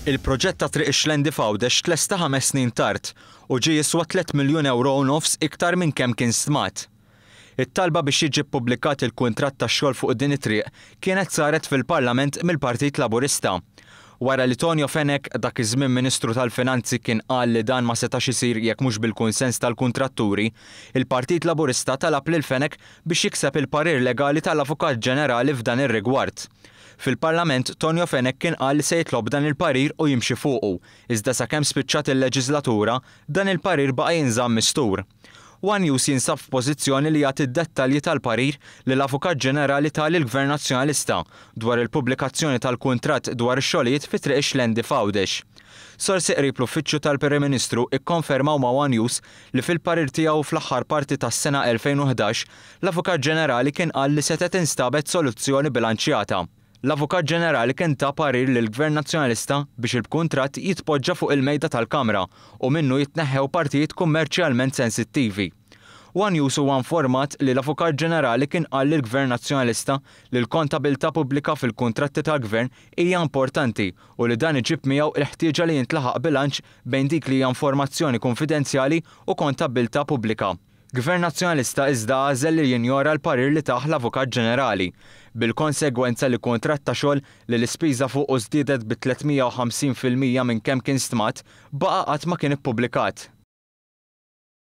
Il-proġett ta' Triq ix-Xlendi f'Għawdex tlesta 5 snin tard u ġie jiswa 3 miljun euro u nofs iktar minn kemm kien stmat. It-talba biex jiġi ppubblikat il-kuntratt tax-xogħol fuq din it-triq kienet saret fil-Parlament mill-Partit Laburista. Wara li Tonio Fenech, dak iż-żmien Ministru tal-Finanzi, kien qal li dan ma setax isir jekk mhux bil-kunsens tal-kuntratturi, il-Partit Laburista talab lil Fenech biex jikseb il-parir legali tal-Avukat Ġenerali f'dan ir-rigward. Fil-Parlament, Tonio Fenech kien qal li se jitlob dan il-parir u jimxi fuqu, iżda sakemm spiċċat il-leġislatura, dan il-parir baqa' jinżamm mistur. One News jinsab f'pożizzjoni li jagħti d-dettalji tal-parir li l-Avukat Ġenerali ta lill-Gvern Nazzjonalista dwar il-pubblikazzjoni tal-kuntratt dwar ix-xogħlijiet fi Triq ix-Xlendi f'Għawdex. Sorsi qrib l-Uffiċċju tal-Prim Ministru ikkonfermaw ma' One News li fil-parir tiegħu fl-aħħar parti tas-sena 2011, l-Avukat Ġenerali kien qal li setgħet instabet soluzzjoni bilanċjata. L-Avukat Ġenerali kien ta parir lill-Gvern Nazzjonalista biex il-kuntratt jitpoġġa fuq il-mejda tal-Kamra u minnu jitneħħew partijiet kummerċjalment sensittivi. One News huwa informat li l-Avukat Ġenerali kien qal lill-Gvern Nazzjonalista li l-kontabilità pubblika fil-kuntratti tal-Gvern hija importanti u li dan iġib miegħu il-ħtieġa li jintlaħaq bilanċ bejn dik li hija informazzjoni konfidenzjali u kontabilità pubblika. Gvern Nazzjonalista iżda għażel li jinjora l-parir li tah l-Avukat Ġenerali, bil-konsegwenza li kuntratt ta' xogħol li l-ispiża fuqu żdiedet bi 350% minn kemm kien stmat baqa' qatt ma kien ippubblikat.